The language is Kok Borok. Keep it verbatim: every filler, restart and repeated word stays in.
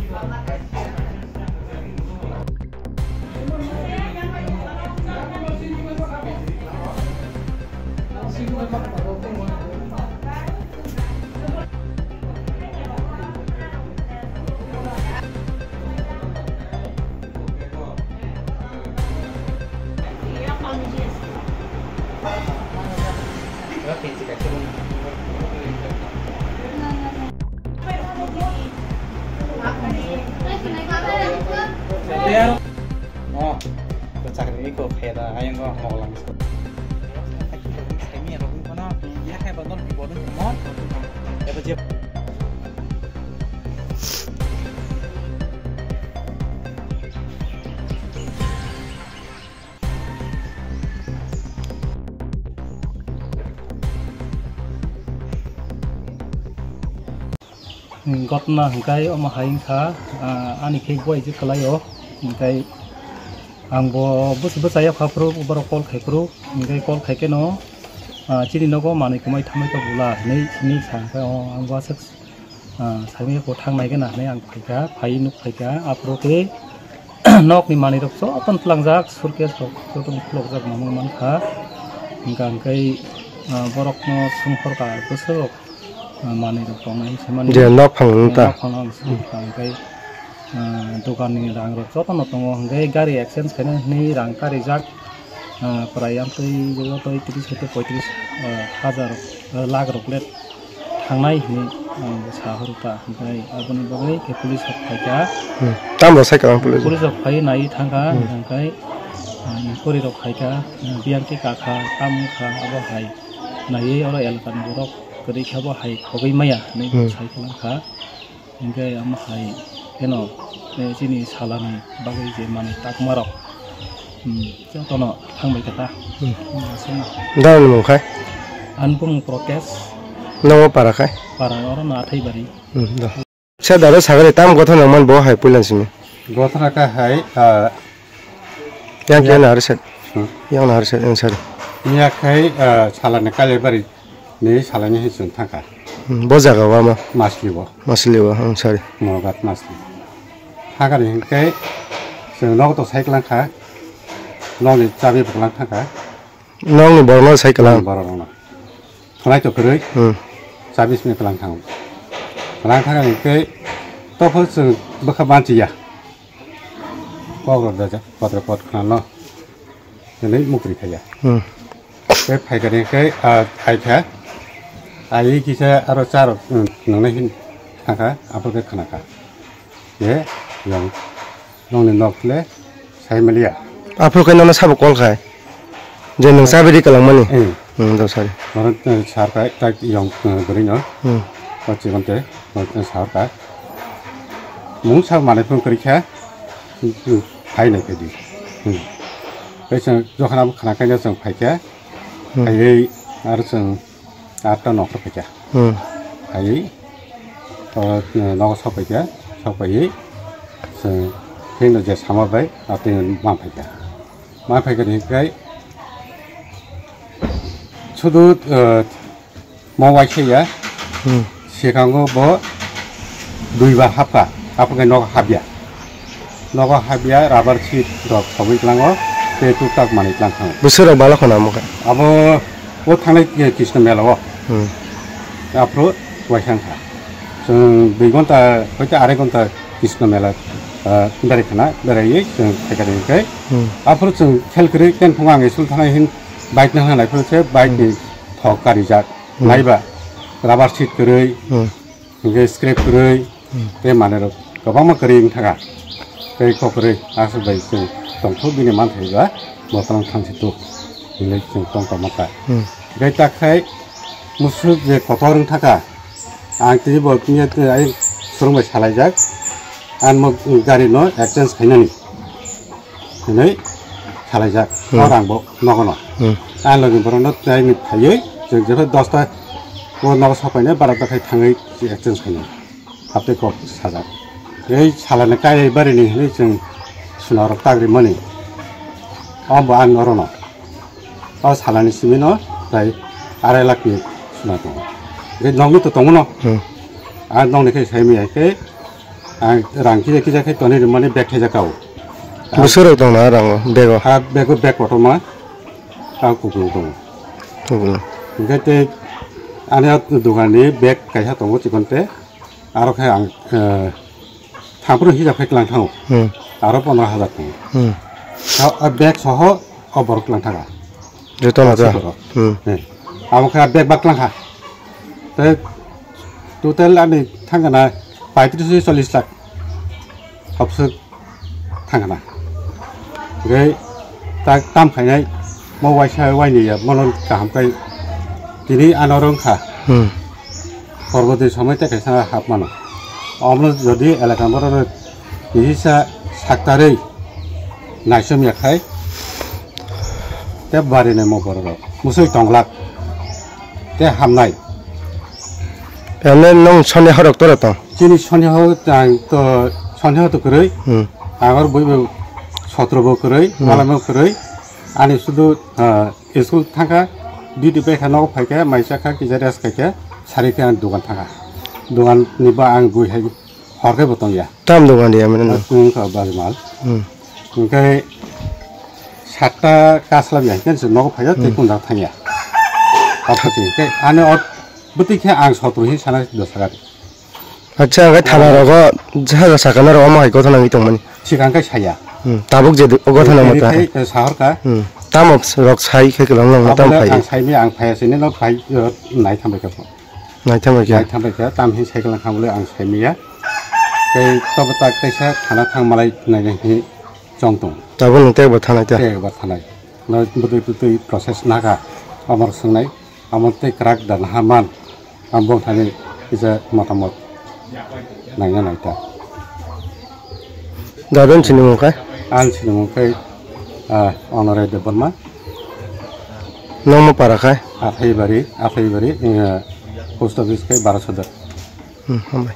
Oh, chakri ko kheda ayang ko moklang. Saimia rok wngkha na, ya khe ba don bibol wngkha mo. Eba je. Gotna hwnkhe omo hai wngkha, ah, ani khe buai je kwlai o, hwnkhe ang bo bwsai bwsai o kha phuru, borok call khai phuru, hwnkhe call khai khe no, ah, chini nogo manwi kwmai thamai kha bula hinwi simi sa, hwnkhe o ang bo aswk, ah, saimanya bo thang nai gana hinwi ang phaikha, phaiwi nuk phaikha, aphuru khe nokni manwi rok jotono tlangjak, suitcase rok jotono khulokjak mamung mankha, hwnkha hwnkhe, ah, borokno songkhorkha bwswk rok. Ah, manwi rok tongnai hinwi saimani. Je nok phang wng ta. Nok phang ang song kha, hwnkhe, ah, dokan ni rang rok jotono tongo, hwnkhe gari exchange khaina hinwi rang karijak, ah, prai amtwi joto tris hwnkhe poitris, ah, hajar, ah, lakh rok le thangnai hinwi ang sa horo ta, hwnkhe aboni bagwi khe police rok phaikha. Hmm. Tamo sai kwbang police? Police rok phaiwi naiwi thangkha, hmm, hwnkhe, ah, inquiry rok khaikha, ah, biyang khe kakha, tamo wngkha abo hai. Naiwi oro elakani borok kwrwi khe bo hai khogwi maya hinwi, hmm, sai kwlangkha. Hinkhe omo hai kheno, eh, chini salani bagwi je manwi takmarok, hmm, jotono thangbai kha ta. Hmm. Hmm, aswkno. Dal ni mung khai? Ani bumung Prokesh. Nogo para khai? Para oro no Athaibari. Hmm, da. Sa daro sagari tam gotha nangman bo hai puilan simi. Gotha ka hai, ah, yang ya. Khe na hari set. Hmm. Yang na hari set, yang sari. Ya khai, ah, salani Kaliabari ni salani hin sung thangka. Hmm, bo jaga wa ma? Masli bo. Masli bo, ang sari. Mogat Masli. Thangka ni hinkai, sung nok to cycle kha. Nok ni chabi buklang thangka. Nokni borokno sai kwlang. Borokno. Khwnai to kwrwi. Hmm. Chabis minute kwlang thango. Kwlang thangani tei tophor chwng bwkha manchiya. Kok rok dajak, kotre kot khwnano. Hwnwi mukri thaiya. Hmm. Tei phaikani khe, ah, phaikha. Ai kisa aro charok, hmm, nwngnai hin thangkha, aphuru khe khwnakha. Ye, yong. Nokni nok le sai maliya. Aphuru khe nono sabo call khai. Je nwng chabi ri kwlangmani. Eh. Hmm, do sari. Moro, eh, sar khai, tak yong, eh, bwrwi no. Hmm. O chibon te, eh, sar khai. Mung sa manai phung kwrwi kha, hmm, hmm, phai nai khe di. Hmm. Tei chwng jokhon abo khna khaina chwng phai kha. Hmm. Phaiwi aro chwng atta nokhor phaikha. Hmm. Phaiwi, o, nogo sokphaikha, sokphaiwi, chwng pheno je sama bai, atwi manphaikha. Manphaikha ni hinkhe, sudu, o, mo waisaya, hmm, sekango bo duibar hapkha, aphuru khe nogo hapya. Nogo hapya rubber sheet rok khogwi tlango, tei tuktak manwi tlang thango. Bwswk rok bala khwna omo khe? Abo o thangnai Krishna mela o. Hmm. Aphuru waisa wngkha. Chwng dui ghonta hoite arai ghonta Krishna mela, ah, berai khwna, beraiwi chwng phaikha hwnkhe. Hmm. Aphuru chwng khel kwrwi tenphungo ang school thangnai hin bike nang nang lai phuru se bike ni, hmm, thok karijak. Hmm. Naiba rubber sheet kwrwi. Hmm. Hingke scrap kwrwi, hmm, tei manwi rok kwbangma kwrwi wng thaka. Tei kok kwrwi aswk bai chwng tongthok bini manthai ba bo tong thangsi tuk hinwi chwng tong tongma kha. Hmm. Tei takhai musuk je kotor wng thaka, ang tini bo tini ayang surung bai salaijak, ang mo gari no exchange khainani. Hinwi salaijak. Hmm. O rang bo nogono. Hmm. Ang logi borokno tei ni phaiwi chwng jephru dosta o nogo sopainai bara dokhai thangwi exchange khainai. Haptwi kok sajak. Ei salani kairai barini hinwi chwng swnarok tagrimani. O bo ang norono. O salani simino tai arai lakh ni suna tongo. Ei nokni to tongo no. Hmm. Ang nokni khe saimaya khe Ang rang kisa kisa khe tonwi rwmani bag thaijakha o. Bwswk rok tongna rang o bag o? Ha bag o bag kotorma. Ang kupulung tongo. Kupulung. Hingke tei ani o dogan ni bag kaisa tongo chikon te. Aro khe ang, eh, thampru hijab khe klang thango. Hmm. Aro pondro hajar tongo. Hmm. Sa-, ah, bag soho o borok klang thaga. Joto na ta? Borok. Hmm. Eh. Amo khe bag bak klang kha. Tei total ani thangana paitris chollis lakh. Hopswk thangna. Hingke tak tam khainai mo waisa waini ya mono kaham kai tini ano rwngkha. Hmm. Porbotni somoi tei kaisa hap mano. Omo jodi elaka borok kisa saktarwi naisom ya khai tei barinai mo borok musui tonglak tei hamnai. Ene nong soni horok toro tong? Chini soni ho ang to soni ho to kwrwi. Hmm. Agor bui bui sotro bo kwrwi, hmm, malamo kwrwi. Ani sudu, ah, school thangkha, duty bai kha nogo phaikha, maisa kha, kisa rest khaikha, sari khe ang dogan thangkha. Dogan ni ba ang bui hai hor khe bo tongya. Tam dogan dia mane no? Ang kha bajmal. Hmm. Hingke satta kaslam ya, hingke se nogo phaiya, tei, hmm, kunjak thangya. Apa sih, hingke ane ot, beti khe ang sotro hin sana dosa gari. Acha, hingke thana rogo jaga sakana rogo mo hai kotha nangwi tongmani. Sikang kai saya. Hmm, tabuk je o kotha nang mata. Tei, tei, sahor ka. Hmm, tamo rok sai khe kelang lang tam phai. Ang sai mi ang phaya sini no phai, eh, nai tham bai ka. Nai tham bai ka. Nai tham bai ka, tam hin sai kelang kham le ang sai mi ya. Tei tobo tak tei sa thana thang malai nai nai hin chong tong. Tabuk nung tek ba thana ta. Tek ba thana. No bwtwi bwtwi process naga. Amar sungnai. Amo tei kwrak da naha man, ang bo thani kisa motamot naina naita. Dadon sinimung khai? Ang sinimung khai, ah, Honorai Debbarma. Nongmo para khai? Athaibari, Athaibari, eh, post office khai Barasodar. Hmm, hambai.